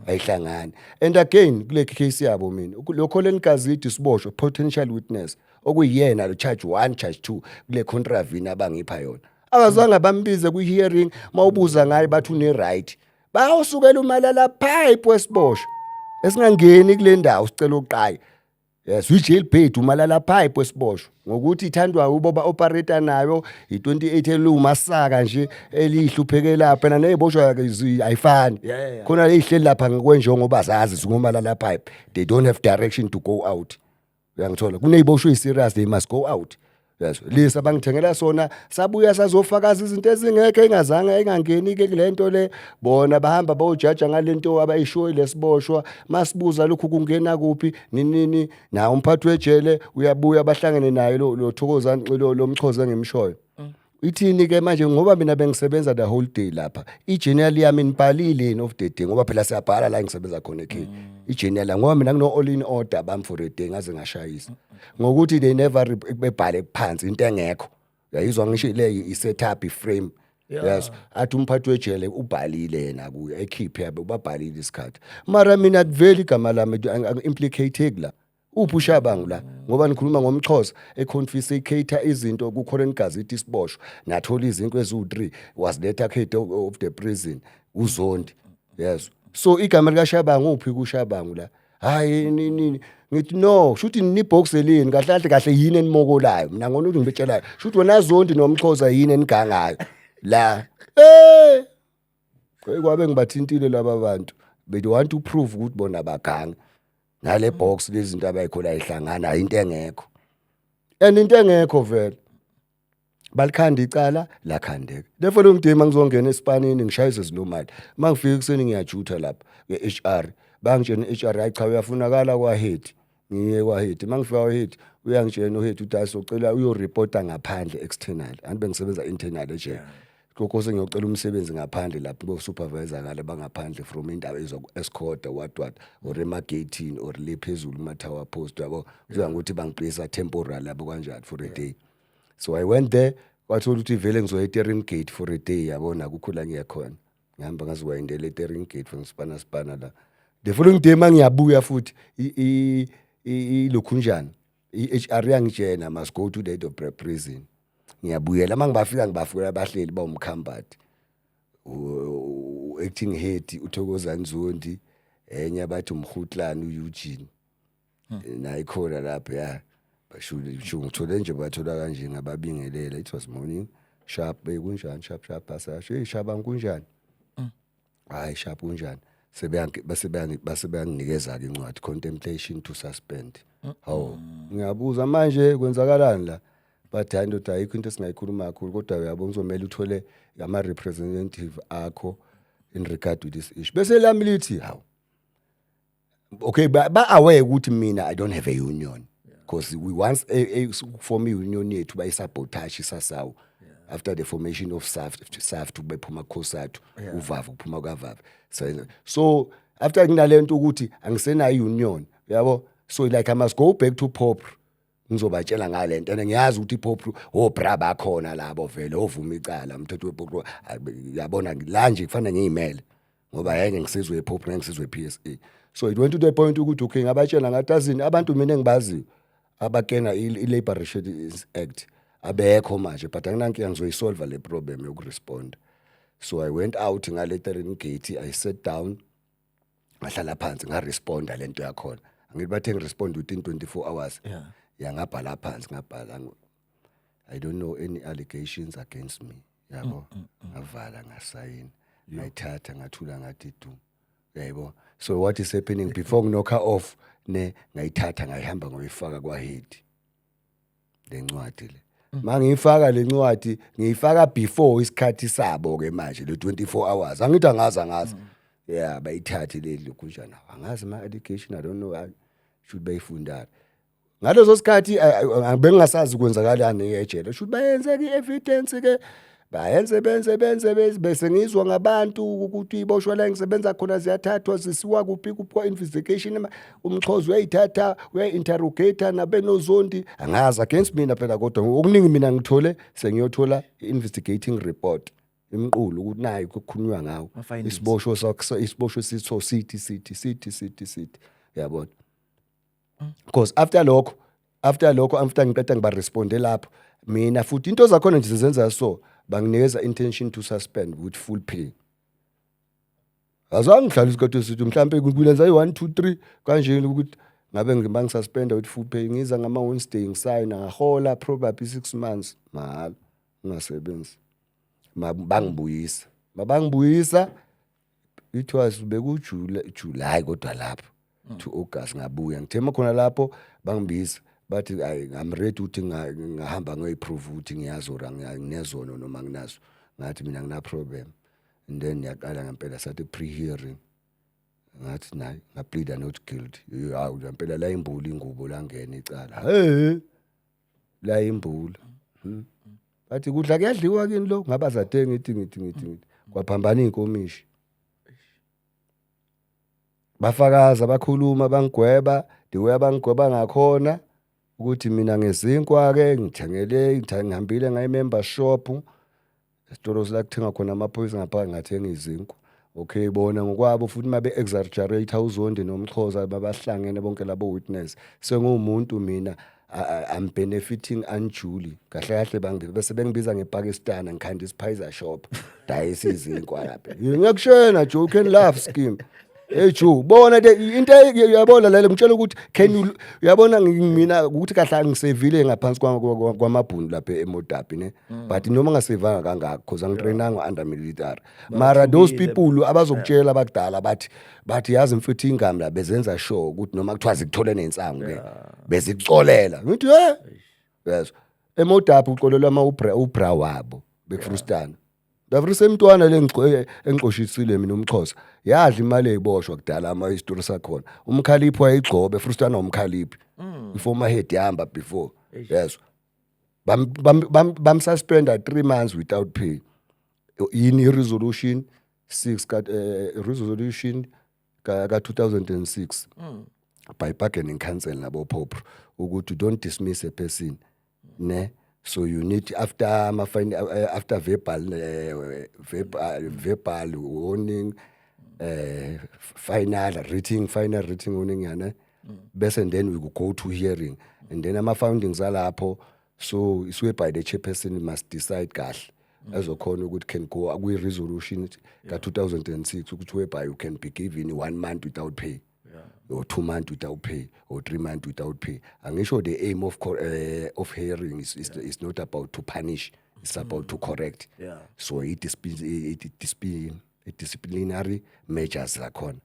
Ayihlangani. And again kule case yabo mina lokho leNgazidi siboshwe potential witness okuyiyena lo charge 1, charge 2 kule contravene abangipha yona. Akazange bambize kwi hearing, mawubuza ngaye bathi une right. Bayawusukela umalala pipe wesiboshwe esingangeni kule ndawo sicela uqaye. Yes, ujailbait umalala pipe wesiboshwa ngokuthi ithandwa uboba operator nayo i28 elumasaka nje elihlupheke lapha na neziboshwa ayifani. Khona lezihleli lapha ngokwenjongo bazazi zingomalala pipe, they don't have direction to go out. Uyangithola? Kuneziboshwa eziserious, they must go out. Yes, lisa bangithengela sona sabuya sazofakaza izinto ezingekho, engazange engangeni ke kulento le. Bona bahamba bayojaja ngalento abayishoyo lesiboshwa. Masibuza lokhu kungena kuphi ninini na umphathi wejele uyabuya bahlangene naye lo Thokozani lo mXhosa engimshoyo. Ithini ke manje? Ngoba mina bengisebenza the whole day lapha, i-journal yami nibhalile yini of the day? Ngoba phela siyabhala la engisebenza khona ekhaya i-journal, ngoba mina kuno all in order bami for a day ngaze ngashayisa ngokuthi they never bebhale phansi into engekho. Uyayizwa? Ngisho le i-setup, i-frame. Yes, athi umphathi wejele ubhalile yena kuye ekhiphe yabe ubabhalile isikhathi, mara mina kuveli igama lami implicate la. Uphi uShabangu la? Ngoba nikhuluma ngomXhosa econfiscate izinto kuKholeni Gazette isiboshwa, nathola izinto eziwu3 waziletha head of the prison uZondi. Yes, so igama likaShabangu uphi kuShabangu la? Hayi nini, ngithi no, shuthi ni box elini kahle kahle kahle, yini enimokolayo? Mina ngona ukuthi ngibetshelayo, shuthi wena Zondi nomXhosa yini enigangayo la? Kwabe ngibathintile laba bantu, they want to prove ukuthi bona baganga nale box, lezi zinto abayikhola ayihlangana, into engekho and into engekho vele. Balikhanda icala lakhandeka. The following day mangizongena esipanini ngishayise zinomali, mangifika ekuseni ngiyajutha lapha nge-HR, bangitshena i-HR, hayi cha, uyafunakala kwahead. Ngiye kwahead, mangifika kwahead uyangitshena uhead ukuthi hayi, socela uyoreporta ngaphandle, external, anti bengisebenza internal ejele. Kokose ngiyocela umsebenzi ngaphandle lapho bo-supervisor ngale bangaphandle from indawo ezoku-escorta, what what, or ema-gate-ini or le phezulu kuma-tower post, yabo. Kuzoya ngokuthi bangiqinisa temporal, yabo, kanjani, for a day. So I went there, kwathola ukuthi vele ngizoya e-Steering Gate for a day, yabona, akukho la ngiya khona. Ngihamba ngaziwayindela e-Steering Gate for ngisipana sipana la. The following day mangiyabuya futhi ilokhunjani, i-HR yangitshena, "Must go to the head of prison." Ngiyabuyela, uma ngibafika ngibafikela abahleli bawumkhambathi, acting head uThokozani Zondi, enye abathi umhutlane uEugene naye khona lapha. Ya, basho ngithole nje, bathola kanje, ngababingelela. It was morning, sharp, bekunjani, sharp sharp, asasho, "Hey sharp, kunjani?" "Hayi sharp, kunjani?" Sebeyangi base bayangi base bayanginikeza ke incwadi, contemplation to suspend. Hawu, ngiyabuza manje, kwenzakalani la? Bathi, "Hayi ndoda, ayikho into esingayikhuluma kakhulu, kodwa uyabo ngizomela uthole ama representative akho in regard to this issue." Bese lami lithi, hawu, okay, ba aware ukuthi mina I don't have a union, because we once form i-union yethu, bayisabotage iSASAWU after the formation of SAFTU. SAFTU bephuma COSATU, uVavi uphuma kwaVavi. So after kunalento ukuthi angisenayo i-union, yabo, so like I must go back to POPRU, ngizobatshela ngalento, and ngiyazi ukuthi iPOPRU obra bakhona labo vele ovuma icala, umthetho wePOPRU, yabona. La nje kufanele ngiyimele ngoba ngeke ngisizwe ePOPRU, ngeke ngisizwe ePSA. So it went to the point ukuthi okay, ngabatshela ngathi, azini abantu mina engibaziyo abakena i-Labour Relations Act abekho manje, but anginankinga, ngizoyisolve le problem yokurespond. So I went out ngale Steering Gate, I sat down, ngahlala phansi, ngaresponda lento yakhona. Angithi bathe ngirespond within 24 hours. Ya, ngabhala phansi, ngabhala, "I don't know any allegations against me," yabo. Ngavala, ngasayina, ngayithatha, ngathula, ngathi du, yaybo. So what is happening, before nginokha off ne, ngayithatha, ngayihamba, ngoyifaka kwahead le ncwadi le. Mangiyifaka le ncwadi, ngiyifaka before isikhathi sabo ke manje le 24 hours. Angithi angazi, angazi, yeah, bayithathe le lokhunjana, angazi ama allegation, I don't know, should bayifundana ngaleso sikhathi bengingasazi kwenzakalani ejele. Should bayenze ke evidence ke, bayenze, benze benze bese ngizwa ngabantu ukuthi iboshwa la ngisebenza khona ziyathathwa, zisiwa kuphi kuphi kwa-investigation. UMxhosa uyayithatha, uyayi-interrogate nabenoZondi, angazi against mina phela, kodwa okuningi mina ngithole sengiyothola i-investigating report, imqulu ukuthi nayi kukhulunywa ngawo. Ama-findings. Isiboshwa isiboshwa sitho sithi sithi sithi sithi sithi, uyabona, because after lokho after ngiqeda ngibaresponde lapho mina futhi into zakhona nje zenza, so banginikeza intention to suspend with full pay. Azange ngihlala isikhathi esithi mhlambe kulenza i-1 2 3 kanje ukuthi ngabe ngibangisuspenda with full pay. Ngiza ngama Wednesday, ngisayina, ngahola probably 6 months mahala ngingasebenzi. Bangibuyisa, mabangibuyisa it was bekuJuly, July, kodwa lapho to August ngabuya. Ngithema khona lapho bangibiza, bathi, "I'm ready ukuthi ngahamba ngoyiprove ukuthi ngiyazora, nginezono noma nginazo." Ngathi mina ngina problem. And then yaqala ngempela, sathi pre-hearing, ngathi nayi, ngapleada not guilty. Hawu, ngempela la imbula ingubo, langena icala, hey, la imbula. Bathi kudla kuyadliwa kini lo, ngabaza ngithi ngithi ngithi ngithi kwaphambana inkomishi, bafakaza, bakhuluma, bangigweba the way abangigweba ngakhona ukuthi mina ngezinkwa ke ngithengele, ngihambile ngayi-member shop, esitolo la kuthenga khona amaphoyisa ngapha, ngathenga izinkwa. Okay, bona ngokwabo futhi uma be-exaggerate uZondi noMxhosa, babahlangene bonke labo witness, senguwumuntu mina I'm benefiting unduly. Kahle kahle bese bengibiza ngePakistan, ngikhanda isiphayiza shop, dayisa izinkwa lapha. Ngiyakushena Joe, can laugh scheme. Hey Joe, bona le into, uyabona la, ngitshela ukuthi can you, uyabona mina ukuthi kahle angisevile ngaphansi kwamabhunu lapha eModabi ne, but noma ngasevanga kangako because angitrainanga under military, mara those people abazokutshela abakudala bathi yazi mfethu, ingami la bezenza sure ukuthi noma kuthiwa zikuthole nensangu ke bezikucolela. Ngithi eh, yes, eModabi uxolelwa ama ubra wabo bekufrustana Davrise emntwana le engixoshisile mina. UMxhosa yadla imali eyiboshwa kudala, ama isitori sakhona, umkhaliphi wayigcobe frustana, umkhaliphi iformer head yahamba before, yes, bam bam bamsuspenda 3 months without pay. Yini i-resolution 6 ka resolution ka 2006 by bargaining council nabo POPRO ukuthi don't dismiss a person, ne? So you need after ama after verbal warning, final written warning yana, bese and then we will go to hearing and then ama findings alapho, so it's whereby the chairperson must decide kahle ezokhona ukuthi can go kwi resolution ka 2006 ukuthi whereby you can be given one month without pay or 2 months without pay or 3 months without pay. Angisho the aim of hearing is not about to punish, it's about to correct. So it disciplinary measures zakhona.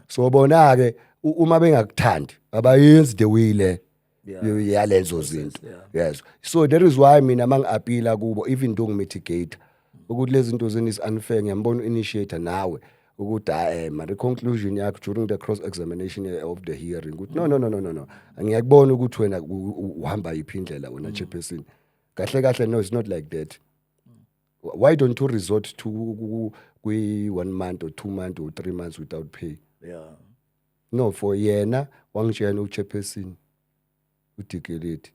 So bona ke uma bengakuthandi abayenzi the way le yalezo zinto. Yes, so that is why mina mangi-appeala kubo, even though ngi-mitigate ukuthi lezi zinto zini is unfair, ngiyambona u-initiator nawe ukuthi hayi, mara conclusion yakho during the cross examination of the hearing ukuthi no, no, no, no, no, no, ngiyakubona ukuthi wena uhamba yiphi indlela wena chairperson. Kahle kahle, no, it's not like that. Why don't you resort to kwi 1 month or 2 month or 3 months without pay? No, for yena wangitshela uchairperson uDikeledi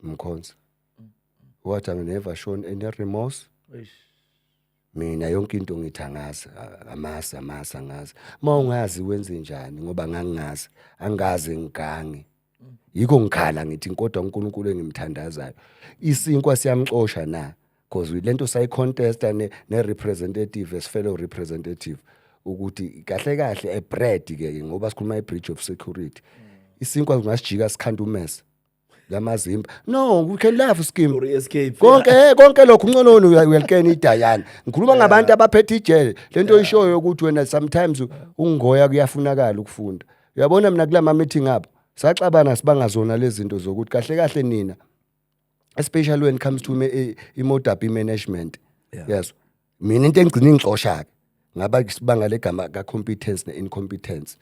Mkhonza wathi, "I never shown any remorse." Eish. Mina yonke into ngithi angazi, amasi amasi angazi. Uma ungazi wenze njani? Ngoba ngangingazi, angaze ngigange, yikho ngikhala ngithi kodwa uNkulunkulu engimthandazayo, isinkwa siyamxosha na? Because lento sayicontesta ne representative as fellow representative ukuthi kahle kahle a bread ke, ngoba sikhuluma i breach of security, isinkwa ungasijika sikhanda umese lamazimba. No, we can laugh, scheme. Or escape. Konke lokhu unconono uyalikena idayana. Ngikhuluma ngabantu abaphethe ijele. Lento oyishoyo ukuthi wena sometimes ungoya kuyafunakala ukufunda, uyabona? Mina kulama meeting abo saxabana sibangazona lezi zinto zokuthi kahle kahle nina, especially when it comes to i-Modderbee management. Yes, mina into engigcina ingixosha ke ngaba sibanga legama ka competence ne incompetence.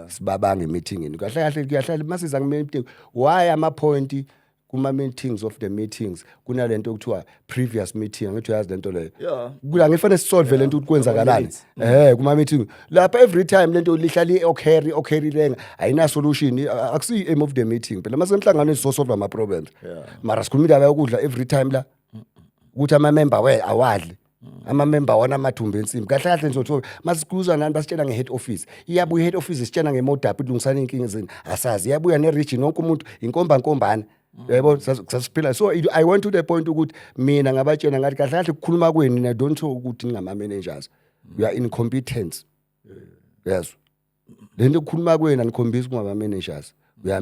Sibabanga emeetingini kahle kahle kuyahlala masiza ku-meeting, why ama-point kuma-meetings of the meetings kunalento okuthiwa previous meeting? Angithi uyazi lento leyo? Yeah. Kula ngifanele sisolve lento ukuthi kwenzakalani. Ama-minutes. Kuma-meeting lapha every time lento lihlala i-occur lenga ayina solution. Akusiyi aim of the meeting phela masemhlanganweni sizosolve ama-problems. Mara sikhuluma indaba yokudla every time la ukuthi ama-member we awadli, ama-member wona amathumbu ensimbi. Kahle kahle nizothola masikuza nani basitshela nge-head office, iyabuya i-head office isitshela nge-Modderbee, ilungisana iy'nkinga zenu asazi, iyabuya ne-region, wonke umuntu inkomba nkombana, uyayibona? Sasiphila. So I went to the point ukuthi mina ngabatshela ngathi kahle kahle ukukhuluma kwenu nina don't show ukuthi ningama-managers, you are incompetence. Yes, le nto ukukhuluma kwenu anikhombisi kungama-managers, you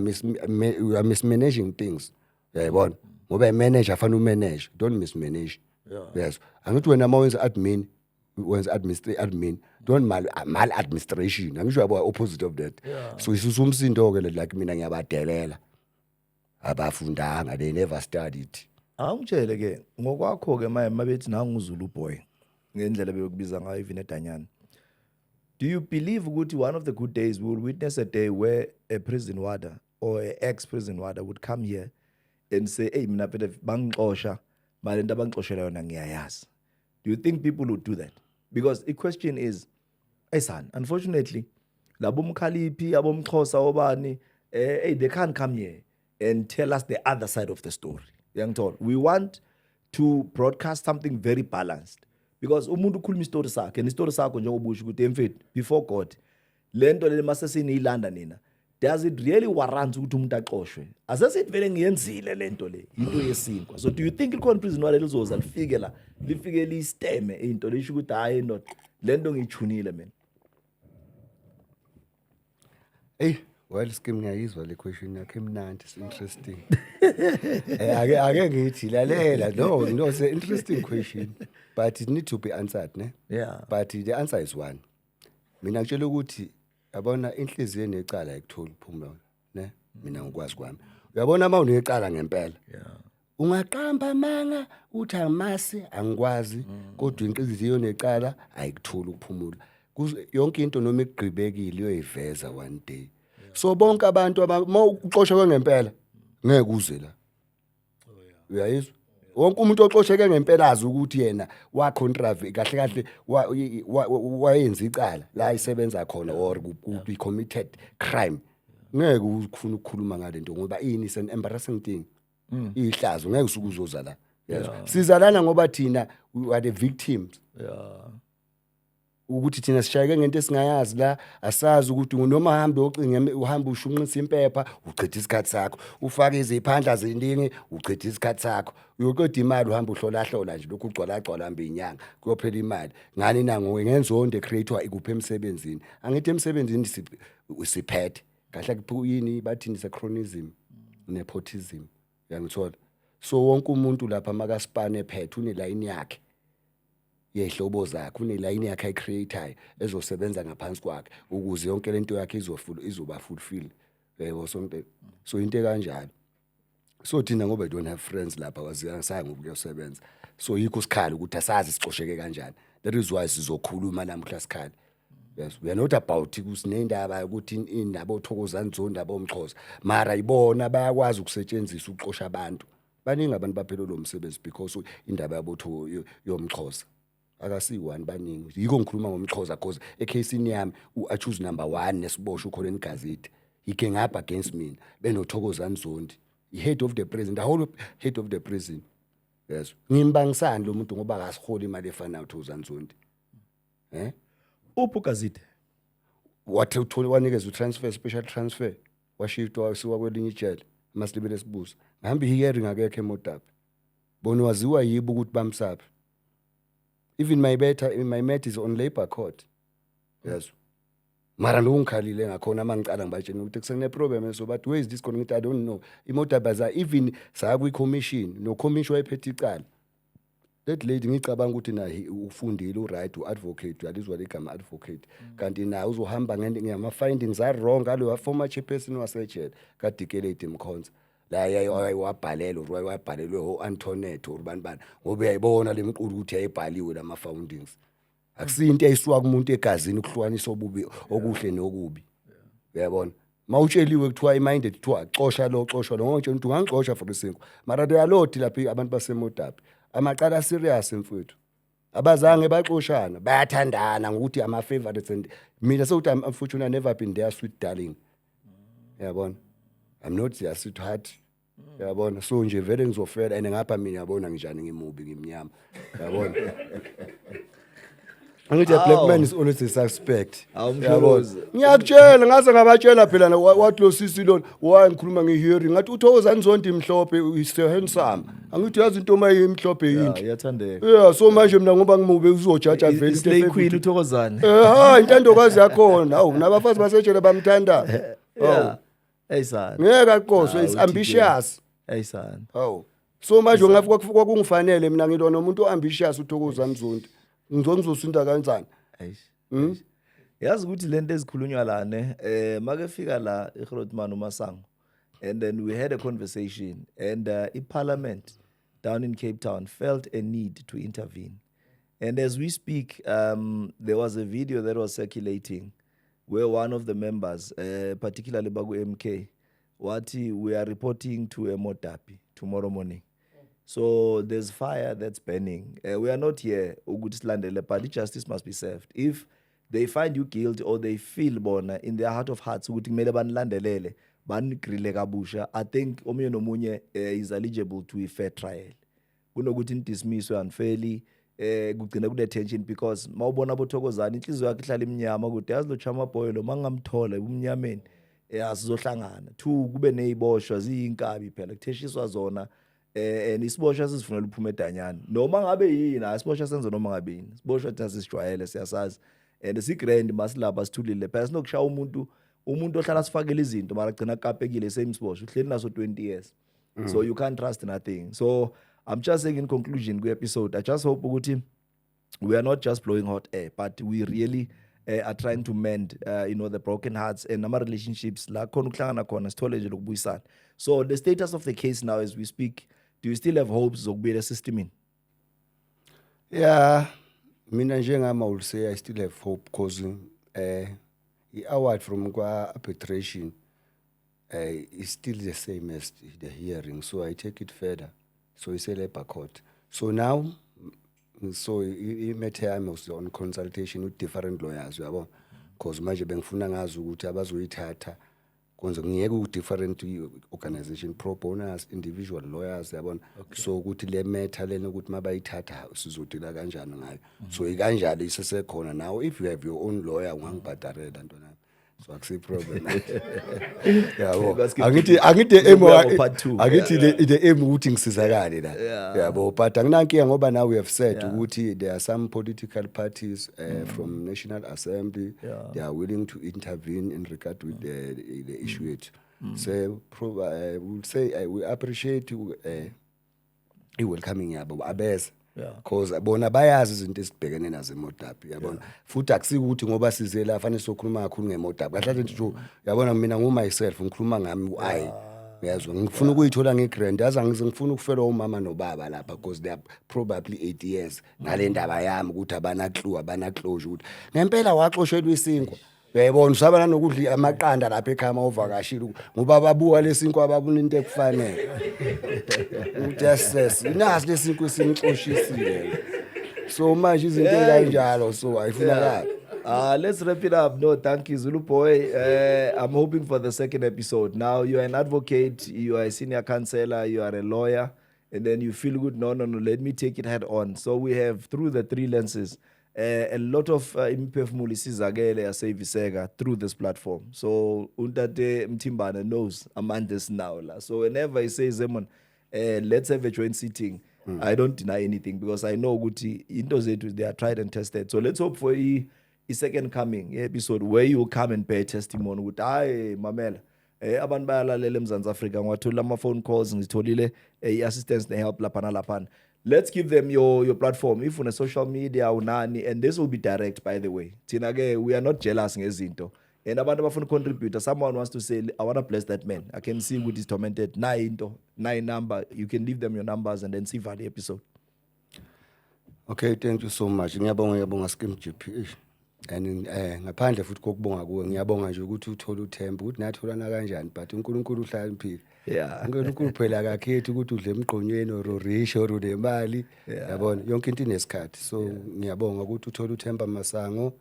are mismanaging things, uyayibona? Ngoba i-manager afanele umanage, don't mismanage. Yes, angithi wena uma wenza admin, wenza admin, don't mal administration, angisho? Yabo, opposite of that. So isusa umsindo-ke le, like mina ngiyabadelela, abafundanga, they never studied. Awungitshele ke ngokwakho ke maye mabethi nangu uZulu boy ngendlela bekubiza ngayo even edanyana. Do you believe ukuthi one of the good days we will witness a day where a prison warder or a ex prison warder would come here and say, "Hey, mina phela bangixosha, mara lento abangixoshela yona ngiyayazi"? Do you think people would do that? Because the question is, hey son, unfortunately labo mkhaliphi abomxhosa obani, hey, they can't come here and tell us the other side of the story. Uyangithola? We want to broadcast something very balanced because umuntu ukhuluma isitori sakhe, nesitori sakho njengoba usho ukuthi emfethu, before God, lento le mase siniyilanda nina, does it really warrant ukuthi umuntu axoshwe? Asesithi vele ngiyenzile lento le, into yesinkwa. So do you think likhona prison warder lizoza lifike la, lifike liyisteme into lisho ukuthi hayi ndoda, lento ngiyithunile mina? Hey, well, skim, ngiyayizwa le question yakho, imnandi, it's interesting. Ake ngithi lalela, no, no, it's an interesting question, but it need to be answered, ne? Yeah. But the answer is one. Mina ngitshela ukuthi yabona inhliziyo enecala ayikutholi ukuphumula, ne? Mina ngikwazi kwami. Uyabona uma unecala ngempela. Ungaqamba amanga uthi angimasi angikwazi, kodwa inhliziyo necala ayikutholi ukuphumula. Yonke into noma igqibekile uyoyiveza one day. So bonke abantu uma uxoshwe ngempela ngeke uze la. Uyayizwa? Wonke umuntu oxosheke ngempela azi ukuthi yena wa-contravene, kahle kahle wayenza icala la isebenza khona or ku committed crime. Ngeke ufune ukukhuluma ngalento ngoba ini, is an embarrassing thing, ihlazo. Ngeke usuke uzoza la. Yezwa, sizalana ngoba thina we are the victims, ukuthi thina sishayeke ngento esingayazi la. Asazi ukuthi noma uhambe ucinge, uhambe ushunqisa impepha, uchitha isikhathi sakho, ufake iziphandla ziningi, uchitha isikhathi sakho, uyoqeda imali, uhambe uhlola hlola nje lokhu, ugcwala gcwala, hamba inyanga, kuyophela imali ngani na? Ngenzondo ecreatewa ikuphi emsebenzini. Angithi emsebenzini siphethe kahle kuphi yini, bathini, se-cronyism, nepotism, uyangithola? So wonke umuntu lapha makaspane ephethe unelayini yakhe yehlobo zakhe, unelayini yakhe ayicreatayo ezosebenza ngaphansi kwakhe ukuze yonke lento yakhe izoba fulfill, yebo, sonke. So into ekanjalo. So thina ngoba we don't have friends lapha, waziya saya ngokuyosebenza, so yikho sikhala ukuthi asazi sicosheke kanjani. That is why sizokhuluma namuhla, sikhala. Yes, we are not about kusinendaba ukuthi indaba oThokozani Zondi, abomxhosa, mara ibona bayakwazi ukusetshenziswa ukuxosha abantu. Baningi abantu baphela lo msebenzi because indaba yabotho yomxhosa akasiyi-one, baningi. Yikho ngikhuluma ngomxhosa cause ekheyisini yami u-accused number one nesiboshwa uCollen Gazette, he gang up against mina benoThokozani Zondi, i-head of the prison, the whole head of the prison. Yes, ngimbangisani lo muntu ngoba akasiholi imali efanayo uThokozani Zondi, eh. Uphi uGazide? Wathi uthole, wanikeza utransfer, special transfer, washiftwa wasiwa kwelinye ijele. Masilibele sibuza, ngihamba i-hearing, akekho eModderbee. Bona waziwa yibo ukuthi bamsaphi. Even my matter is on labor court. Yes, mara lokhu ngikhalile ngakhona uma ngicala ngibatshena ukuthi kusene-problem, so but where is this khona? Ngithi I don't know. IModderbee za even saya kwi-commission, no-commission wayephethe icala, that lady, ngicabanga ukuthi naye ufundile, u-right, u-advocate, uyalizwa ligama advocate, kanti naye uzohamba ngama-findings a-wrong aloya former chairperson wasejele kaDikeledi Mkhonza la wabhalela or wabhalelwe o-Antoinette or bani bani, ngoba uyayibona le miqulu ukuthi yayibhaliwe lama-findings. Akusinto eyisuka kumuntu egazini ukuhlukanisa obubi, okuhle nokubi, uyabona? Mawutsheliwe kuthiwa i-minded, kuthiwa xosha lo, xosha lo, ngotshela ukuthi ungangixosha for isinkwa, mara uyalodi lapha abantu baseModderbee, amacala serious mfowethu, abazange baxoshana, bayathandana ngokuthi ama-favorites. And mina sewuthi I'm unfortunately never been their sweet darling, yabona? I'm not their sweetheart, yabona? So nje vele ngizofela and ngapha mina, yabona nginjani, ngimubi, ngimnyama, yabona? Angithi a black man is always a suspect. Awu, Yabona? Msholozi. Ngiyakutshela, ngaze ngabatshela phela wathi lo sisi lona, why ngikhuluma nge-hearing, ngathi uThokozani Zondi mhlophe, is so handsome. Angithi yazi into uma imhlophe yinhle. Iyathandeka. Yeah, so manje mina ngoba ngimubi uzojaja vele into Islay queen e-favorite. uThokozani. Eh ha, intandokazi yakhona. Hawu, nabafazi basejele bamthanda. Yeah. Hey sana. Ngeke aqoswe, is Ah, uthi ambitious. Hey sana. Hawu. So manje ngafi kwakungifanele mina ngilwa nomuntu oambitious uThokozani Zondi. Ngizosinda kanjani? Eish. Yazi ukuthi lento ezikhulunywa la ne, make fika la iGrootman uMasango and then we had a conversation and iparliament down in Cape Town felt a need to intervene. And as we speak, there was a video that was circulating where one of the members, particularly baku MK, wathi we are reporting to eModderbee tomorrow morning. So there's fire that's burning. We are not here ukuthi silandele, but justice must be served. If they find you guilty or they feel bona in their heart of hearts ukuthi kumele banilandelele, banigrile kabusha, I think omunye nomunye is eligible to a fair trial. Kunokuthi nidismisswe unfairly, kugcina kune tension because mawubona boThokozani inhliziyo yakhe ihlala iminyama kude, yazi lo chama boy lo mangamthola ebumnyameni, asizohlangana two, kube neziboshwa ziyinkabi phela, kutheshiswa zona, and isiboshwa sizifunela uphuma edanyana noma ngabe yini. Asiboshwa senze noma ngabe yini, siboshwa thina sisijwayele, siyasazi and sigrand masilapha sithulile phela, sinokushaya umuntu ohlala sifakele izinto mara gcina kapekile, same siboshwa uhleli naso 20 years, so you can't trust nothing. So I'm just saying, in conclusion kwi-episode, I just hope ukuthi we are not just blowing hot air, but we really are trying to mend the broken hearts and nama relationships la khona ukuhlangana khona, sithole nje lokubuyisana. So the status of the case now as we speak, do you still have hopes zokubuyela esystemini? Yeah, mina njengama will say I still have hope because i-award from kwa arbitration is still the same as the hearing, so I take it further. So ise labor court. So now, so i-matter yami was on consultation with different lawyers, uyabo, because manje bengifuna ngazi ukuthi abazoyithatha konze ngiyeke ku-different organization, pro bonus, individual lawyers, yabona. So ukuthi le matter lena, ukuthi mabayithatha sizodila kanjani ngayo. So ikanjalo, isesekhona. Now if you have your own lawyer, ungangibhadalela, ntwana, so akusiyi problem, yabo. Angithi the aim Sizobuya ngo-part two. Angithi the aim ukuthi ngisizakale la, yabo, but anginankinga ngoba now we have said ukuthi there are some political parties from National Assembly, they are willing to intervene in regard with the issue yethu. So we'll say we appreciate i-welcoming yabo, abeze, cause bona bayazi izinto esibhekene nazo eModderbee, yabona. Futhi akusiko ukuthi ngoba size la fanele sokhuluma kakhulu ngeModderbee. Kahle kahle nje, yabona, mina ngu-myself, ngikhuluma ngami u-I, uyazwa, ngifuna ukuyithola nge-grand, yazi, angize ngifuna ukufelwa umama nobaba lapha, because they are probably 8 years ngale ndaba yami ukuthi abana-clue, abana-closure ukuthi ngempela waxoshelwa isinkwa, uyayibona. Usaba nanokudla amaqanda lapha ekhaya uma uvakashile, ngoba babuka lesinkwa, babona into ekufanele ukuthi yes, nasi lesinkwa esimxoshisile. So manje izinto ey'kanjalo, so ayifunakali. Let's wrap it up. No, thank you, Zulu Boy. I'm hoping for the second episode. Now, you are an advocate, you are a senior counselor, you are a lawyer, and then you feel good. No, let me take it head on. So we have, through the three lenses, a lot of imiphefumulo isizakele, yaseviseka through this platform. So untate Mtimbane knows I'm on this now la. So whenever he says, "Zemon, let's have a joint sitting," I don't deny anything because I know ukuthi into zethu, they are tried and tested. So let's hope for i second coming episode where you come and bear testimony ukuthi, "Hayi, mamela, abantu bayalalela eMzantsi Afrika, ngiwatholile ama phone calls, ngitholile i-assistance ne-help lapha nalaphana." Let's give them your platform, if une social media unani, and this will be direct, by the way. Thina ke, we are not jealous ngezinto, and abantu abafuna contribute, someone wants to say, "I want to bless that man, I can see ukuthi he's tormented," nayi into, nayi number, you can leave them your numbers and then sivale episode. Okay, thank you so much. Ngiyabonga, ngiyabonga, Skim GP. Eish. And ngaphandle futhi kokubonga kuwe, ngiyabonga nje ukuthi uthole uThemba, ukuthi natholana kanjani, but uNkulunkulu uhlakaniphile. uNkulunkulu phela akakhethi ukuthi udle emgqonyweni or rich or unemali. Yabona, yonke into inesikhathi. So ngiyabonga ukuthi uthole uThemba Masango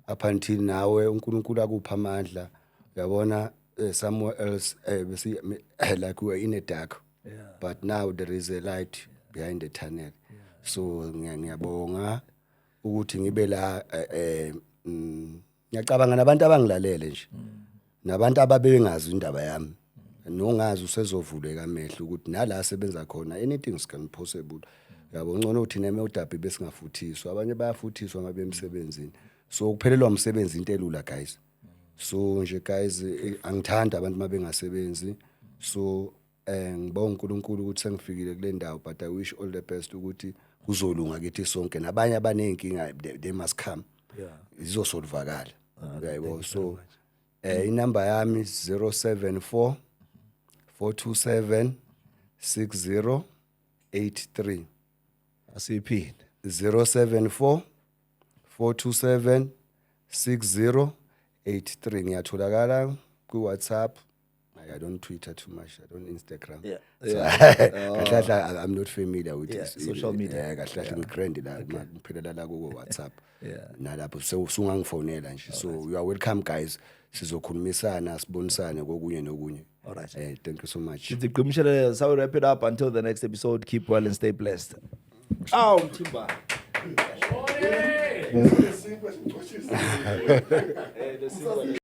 up until nawe uNkulunkulu akupha amandla. Uyabona, somewhere else besi like we were in a dark. But now there is a light behind the tunnel. So ngiyabonga ukuthi ngibe la. Ngiyacabanga nabantu abangilalele nje, nabantu ababengazi indaba yami, nongazi usezovuleka amehlo ukuthi nala asebenza khona, anything is can possible, yabo. Ngcono thina eModderbee besingafuthiswa, abanye bayafuthiswa ngabe emsebenzini. So ukuphelelwa umsebenzi into elula, guys. So nje guys, angithandi abantu mabengasebenzi. So ngibonga uNkulunkulu ukuthi sengifikile kule ndawo, but I wish all the best ukuthi kuzolunga kithi sonke, nabanye abaneyinkinga, they must come, izosolvakala, uyayibona. So inamba yami 074 427 6083. Asiyiphinde. 074 427 6083. Ngiyatholakala ku-WhatsApp. I don't Twitter too much. I don't Instagram. So, kahle kahle I'm not familiar with this. Social media. Yeah, kahle kahle ngi-grand la, ngiphelela la ku WhatsApp. Nalapho usungangifonela nje. So you are welcome, guys. Sizokhulumisana, sibonisane kokunye nokunye. All right. Thank you so much. Sithi gqimshelele, so we wrap it up until the next episode. Keep well and stay blessed. Aw, Mthimba. Isinkwa sixoshisa. Eh, lesinkwa.